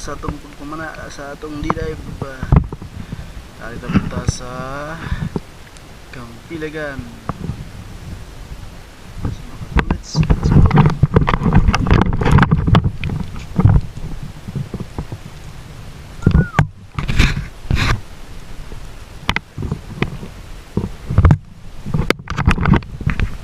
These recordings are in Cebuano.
Sa atong pagpamana sa atong D-dive. Dali ta sa Kampilagan. So mga katulits, let's go.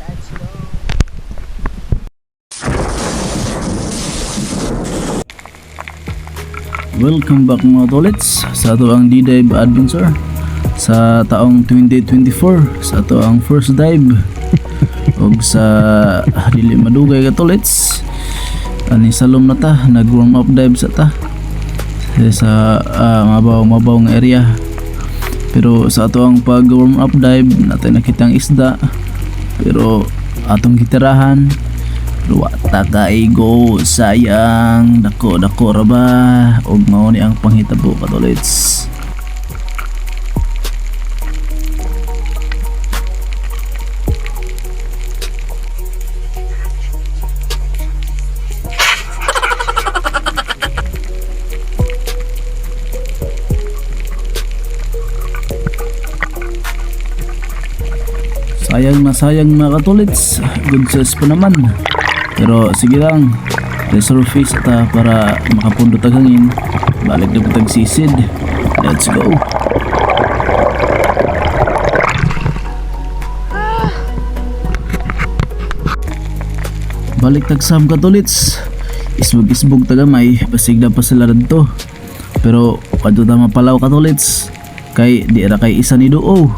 Let's go. Welcome back, mga tolits, sa ato ang D-Dive Adventure sa taong 2024, sa ato ang first dive. Ug sa dili madugay ka, tolits, ani salom na ta, nag warm up dive sa ta sa mabaw mabaw nga area. Pero sa ato ang pag warm up dive natay nakita ang isda, pero atong gitirahan, pero wa ta kaigo. Sayang, dako dako ra ba. Ug mao ni ang panghitabo, katolits. Sayang na sayang, mga katulits. Good size pa naman. Pero sige lang. Resurface ta para makapundo tag hangin. Balik na tag sisid. Let's go. Balik tag sam, katulits. Isbog-isbog tagamay. Basig na pa sila dito. Pero kadto ta mapalaw, katulits. Kay di ra kay isa ni duo,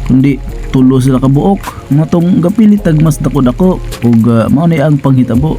kundi tulo sila kabuok. Nga tong gapilit tag mas dako-dako ug mao ni ang panghitabo.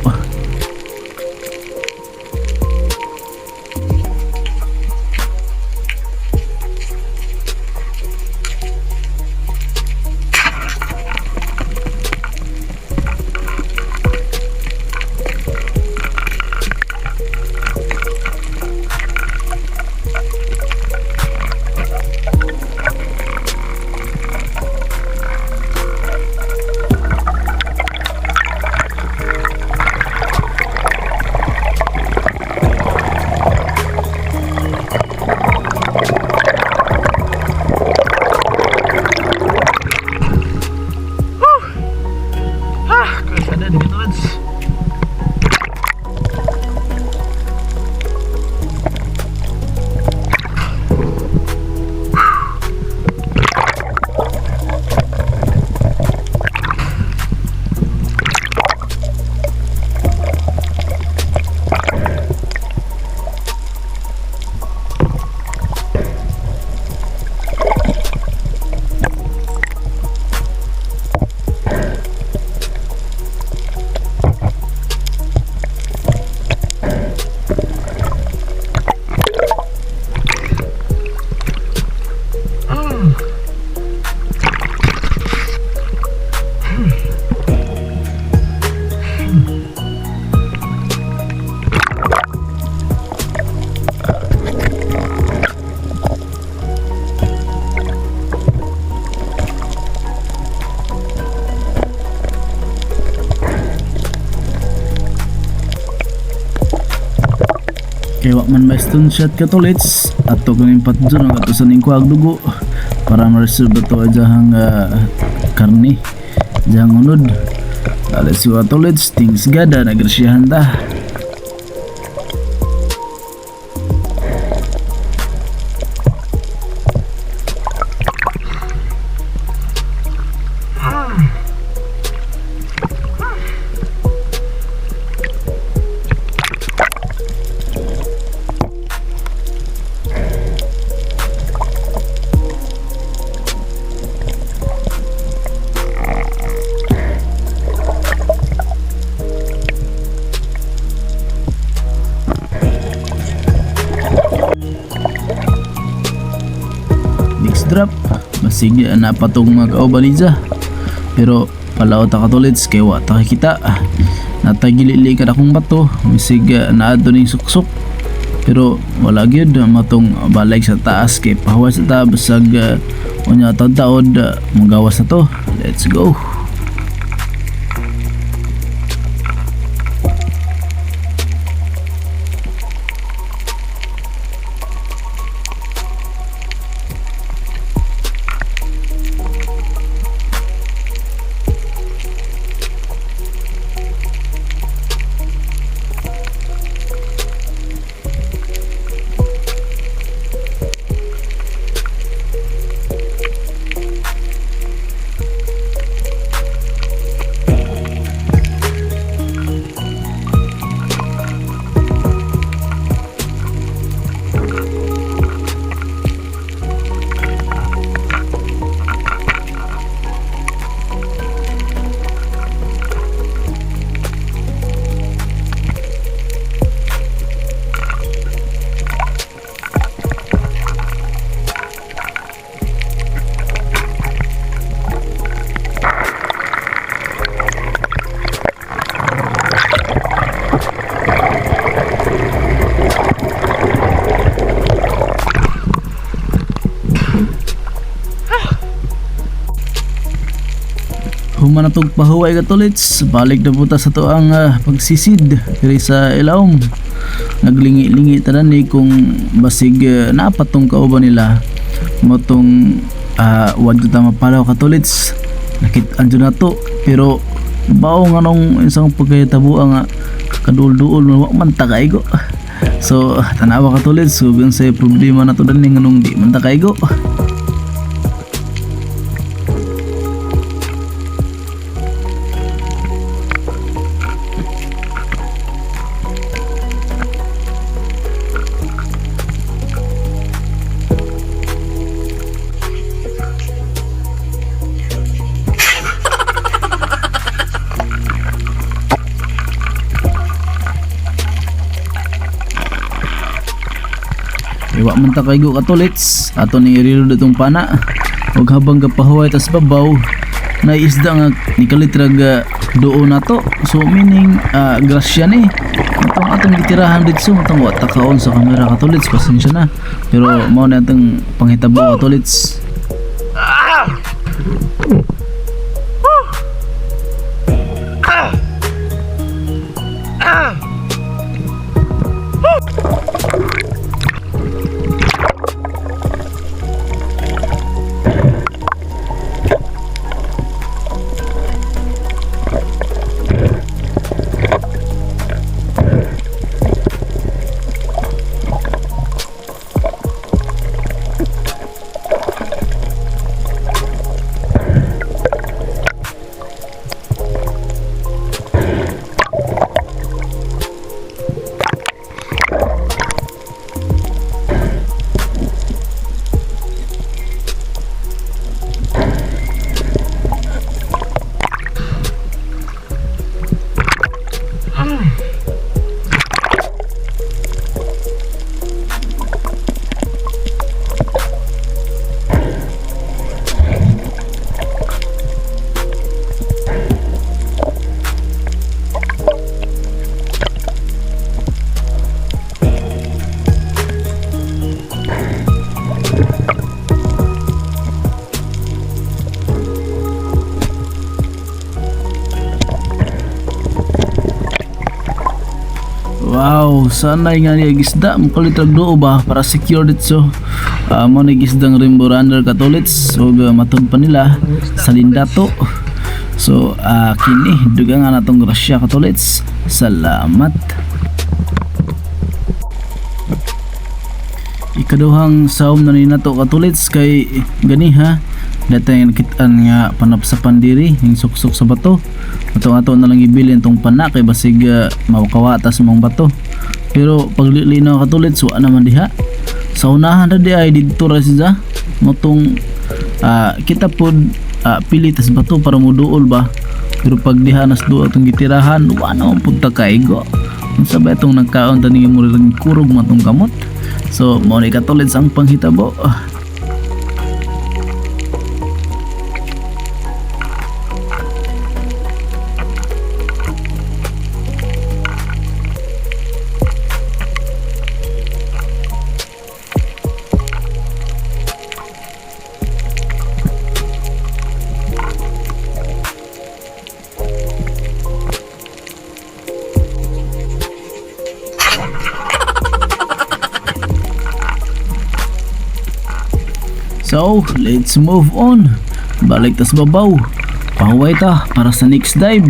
Kada di katulits. Kay wa man may stone shot, katulits, ato kuning patjon ang ato sa ning kuag dugo para ma-reserve ato ajahang karni ajahang unod. Let's go, katulits. Thanks God, nagrasyahan ta. Next drop, basig na patong mga kaubalidza, pero palaw ta, katulits, kay wa ta kita. Natagilili ka akong bato, misig naadto ning suksok, pero wala gyud. Matong balik sa taas kay pahawas sa ta, basag unya taod-taod magawas na to. Let's go. Paghuman natog pahuway, katulits, balik na punta sa atoang pagsisid diri sa ilawom. Naglingi-lingi tanan ni kung basig napatong kauban nila motong wadto ta mapalaw, katulits. Nakit-an jud nato, pero bao nga nung isang pagkahitabo nga kaduol-duol, wa man ta kaigo. So tanawa, katulits, so unsay problema nato dani nganong di man ta kaigo. Iwa man ta kaigo, katulits, ato ni i-reload itong pana. Ug habang gapahuway tas babaw, na isda nga nikalitrag duo nato. So meaning grasya ni. Atong atong gitirahan dito, atong wa ta kaon sa kamera, katulits, pasensya na. Pero mao na atong panghitabo, katulits. Wow, sanay nga niya isda, makalitrag duo ba para secure dito. Mo ni isdang rainbow runner, katulits, so matod pa nila sa lindato. So kini duga nga natong grasya, katulits. Salamat. Ikaduhang saom na ni nato, katulits, kay ganiha datay nakitaan nga panapsapan diri ning suksok sa bato. Ato ato na lang ibilin tong pana kay basig mawakawatas mong bato. Pero paglilinaw, katulits, wa naman diha. Sa unahan ra di ay didto ra siya motong kita pod pili tas bato para moduol ba. Pero pag diha nas duol atong gitirahan, wa naman pud ta kaigo. Unsa ba itong nagkaon tani mo rin kurog matong kamot. So mao ni, katulits, ang panghitabo. So, let's move on. Balik tas babaw. Pahuway ta para sa next dive.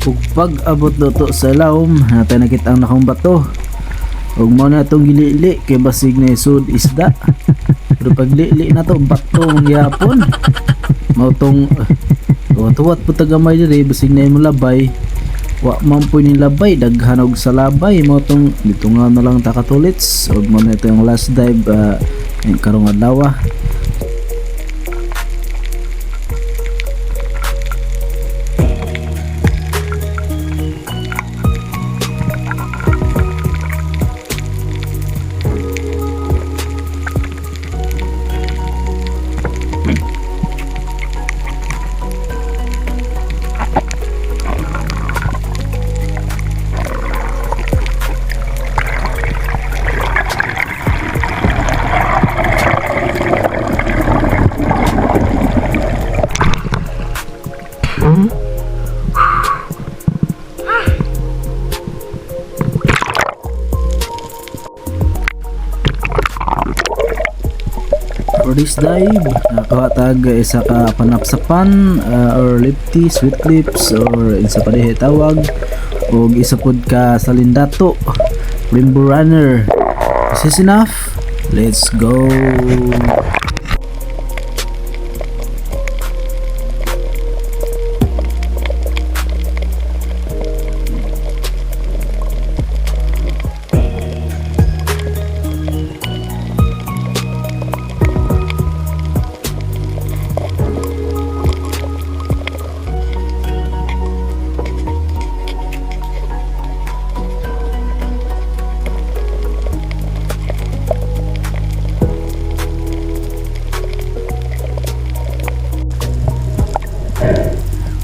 Ug pag-abot nato sa ilawom, natay nakita ang nakong bato. Ug mao na atong gilili kay basig na isud isda. Pero pag lili na to, bato man gyapon. Mao tong Tuwat po tagamay diri, basig na mo labay. Wa man po ni labay, daghan og sa labay mo tong dito nga na lang ta, katulits. Ug mo na ito yung last dive karong adlaw. For this dive, nakakuha tag isa ka panapsapan or lipti, sweet lips or isa pa diha tawag, ug isa pod ka salindato, rainbow runner. This is enough. Let's go.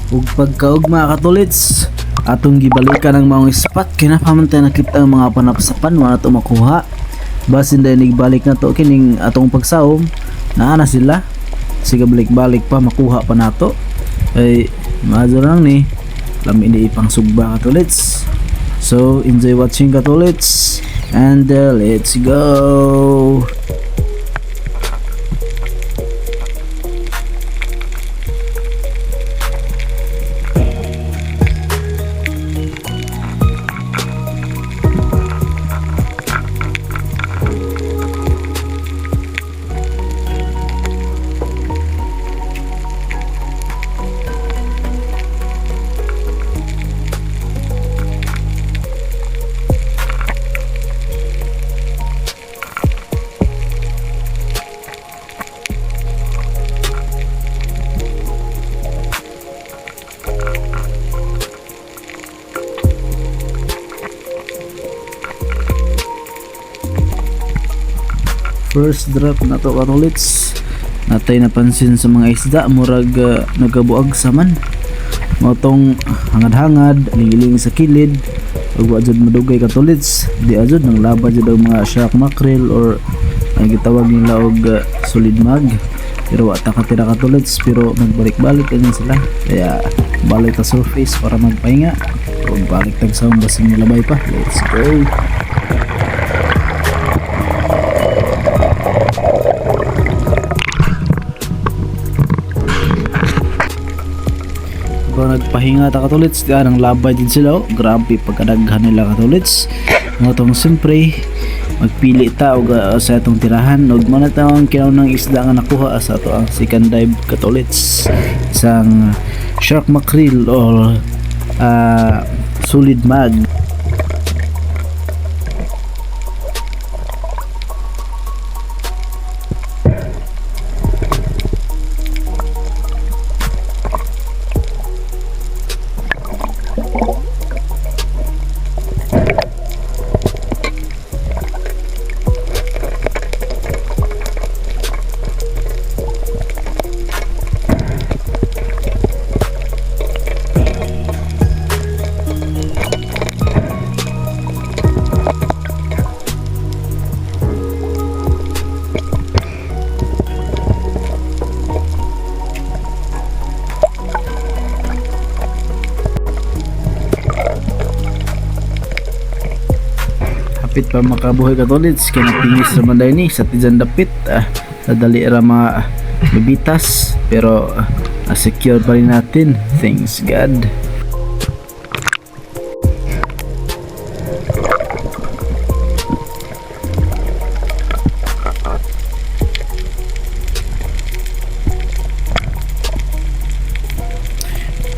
Ug pagkaugma, katulits, atong gibalikan ang maong spot kay naa pa man tay nakita ang mga panapsapan, wala to makuha. Basin dahil nagbalik na to kining atong pagsawom, naa na sila. Sige, balik-balik pa, makuha pa nato. Ay maadyo lang ni lami ni ipang sugba, katulits. So enjoy watching, katulits, and let's go. First drop na to, katulits, natay napansin sa mga isda, murag nagabuag sa man mao tong hangad-hangad, lingiling sa kilid ug wa jud madugay, katulits, di ajud nang laba jud ang mga shark mackerel or ang gitawag nila og solid mag, pero wa ta katira, katulits, pero magbalik-balik ganyan sila, kaya balik ta surface para magpahinga ug balik tag sa basing nilabay pa. Let's go. Habang nagpahinga ta, katulits, di nang labay din sila, oh. Grabe pagkadaghan nila, katulits. Nga tong siyempre, magpili ta og sa atong tirahan ug mao na ta ang kinaunang isda nga nakuha sa ato ang second dive, katulits. Isang shark mackerel or solid mag. Hapit pa makabuhi, katulits, kay napingis raman dahil ni sa tijan dapit, sa dali ra ma mabitas, pero secure pa rin natin, thanks God.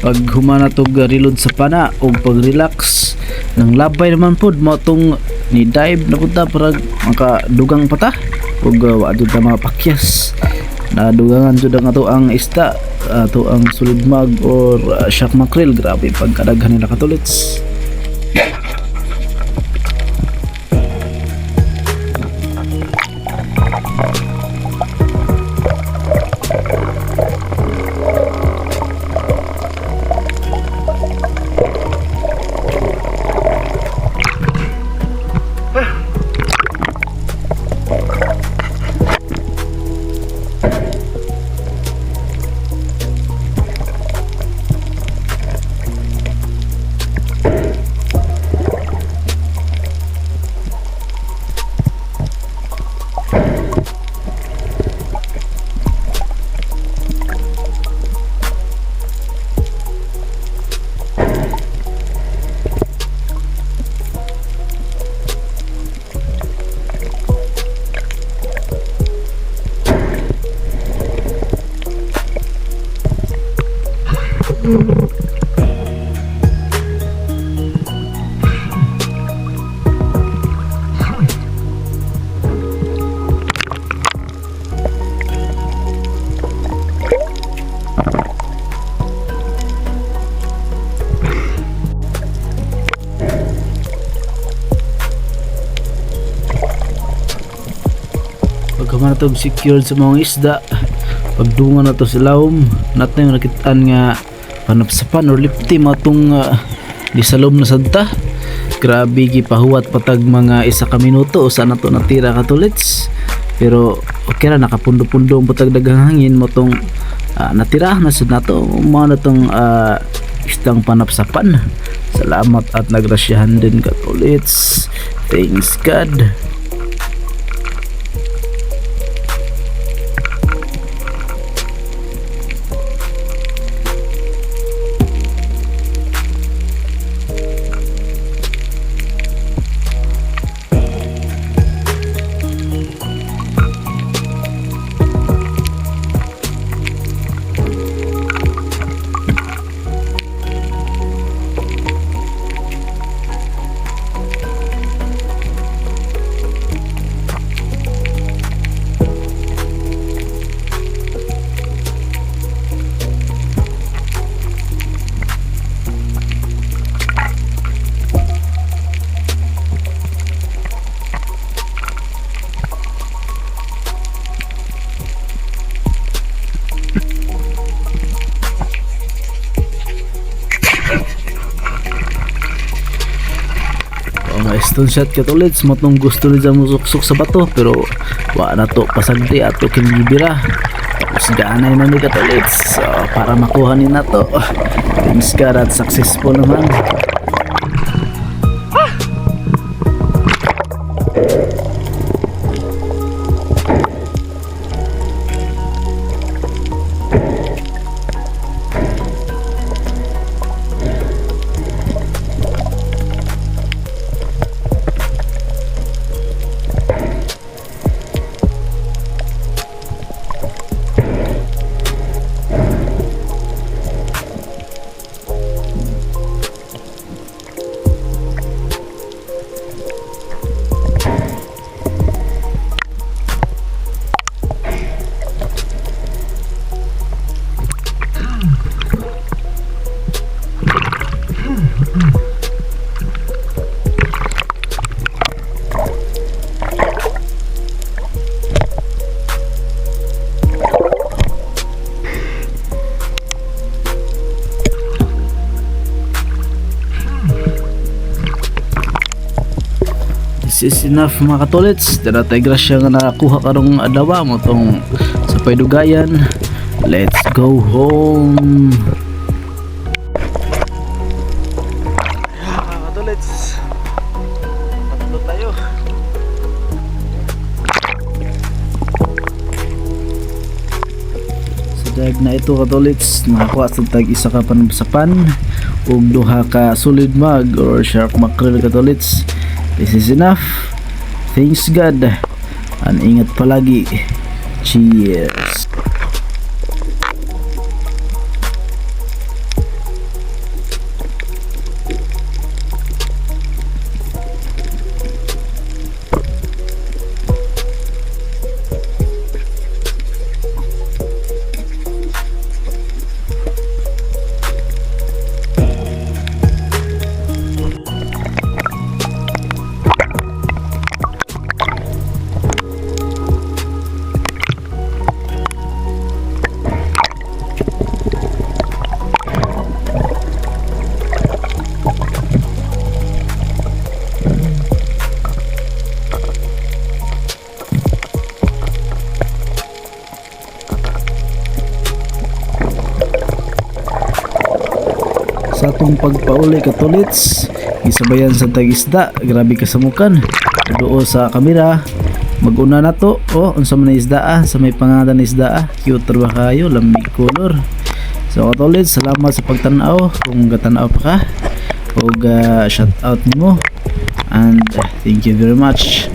Pag humana tog reload sa pana o pag relax nang labay naman pod mo tong ni dive na punta para makadugang pata ug wa jud ta mga pakyas. Nadugangan jud ang ato ang isda, ato ang solid mag or shark mackerel. Grabe pagkadaghan nila, katulits. Pag na to secured sa mga isda, pagdungan na to sa lawom natin, nakitaan nga panapsapan or lipti matong di sa loob na sadta. Grabe, gipahuwat patag mga 1 ka minuto usa na to natira, katulits. Pero okay ra, nakapundo-pundo ang patag daghang hangin mo tong natira na sad nato mao na tong isdang panapsapan. Salamat at nagrasyahan din, katulits. Thanks God. O, mga stone shot, katulits, matong gusto nila musuksok sa bato, pero wa na to pasagdi ato kinibira. Tapos ganay na ni, katulits. So, para makuha ni na to. Thanks God at successful naman. This is enough, mga katulits. Dara tay grasya nga nakakuha karong adlaw mo tong sa paydugayan. Let's go home. Mga katulits. Tatlo tayo. Sa dive na ito, katulits, nakakuha sa tag 1 ka panapsapan ug 2 ka solid mag or shark mackerel, katulits. This is enough. Thanks God. And ingat palagi. Cheers. Atong pagpauli, katulits, gisabayan sa tag-isda, grabe kasamukan. Duo sa kamera, mag-una na to. Oh, unsa man na isda ah, sa may pangalan na isda ah, cute ba kayo, lamig color. So katulits, salamat sa pagtanaw kung gatanaw pa ka. Og shout out nimo and thank you very much.